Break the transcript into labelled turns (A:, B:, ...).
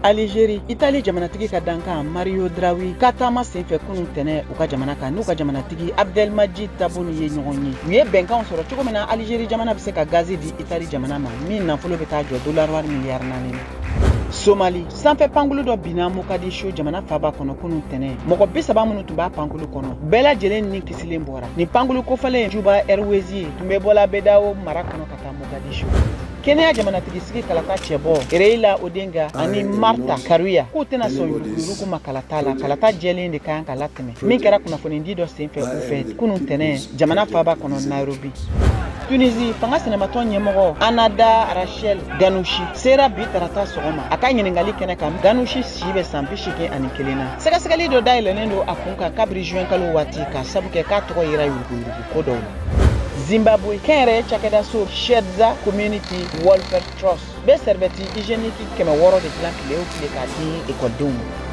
A: Alizeri, Itali jamanatigi ka dankan Mario Draghi ka taama senfɛ kunun tɛnɛ u ka jamana kan, n'u ka jamanatigi Abdelmadjid Tebboune ye ɲɔgɔn ye, u ye bɛnkanw sɔrɔ cogo min na Alizeri jamana bɛ se ka gazi di Itali jamana ma, min nafolo bɛ taa jɔ dolari wari miliyari 4 na. Somali, sanfɛ pankulu dɔ binna Mogadishu jamana faaba kɔnɔ kunun tɛnɛ. Mɔgɔ 30 minnu tun b'a pankulu kɔnɔ, bɛɛ lajɛlen ni kisilen bɔra. Nin pankulu kofɔlen, Juba Airways ye, tun bɛ bɔla Baidoa mara kɔnɔ ka taa Mogadishu. Kenya jamanatigi sigi kalata cɛbɔ Raila Odinga ani
B: I am
A: Martha
B: not
A: Karua k'u tɛna sɔn
B: anybody's
A: yuruguyurugu ma kalata la. Kalata jɛlen de ka kan ka latɛmɛ, min kɛra kunnafonidi dɔ senfɛ
B: I
A: u
B: am
A: fɛ
B: the
A: kunun tɛnɛ
B: people's
A: jamana
B: president
A: faaba
B: of
A: kɔnɔ
B: these
A: Nairobi.
B: elections.
A: Tunisie, fanga sinamatɔn ɲɛmɔgɔ Ennahda Rached Ghannouchi sera bi tarata sɔgɔma a ka ɲiningali kɛnɛ kan. Ghannouchi si bɛ san 81 na. Sɛgɛsɛgɛli dɔ dayɛlɛlen don a kun kan kabiri juin kalo waati, ka sabu kɛ k'a tɔgɔ yera yuruguyurugu ko dɔw la. Zimbabwe, kɛnyɛrɛye cakɛdaso Chiedza Community Welfare Trust bɛ serviette hygiénique 600 de dilan tile o tile k'a di ekɔlidenw ma.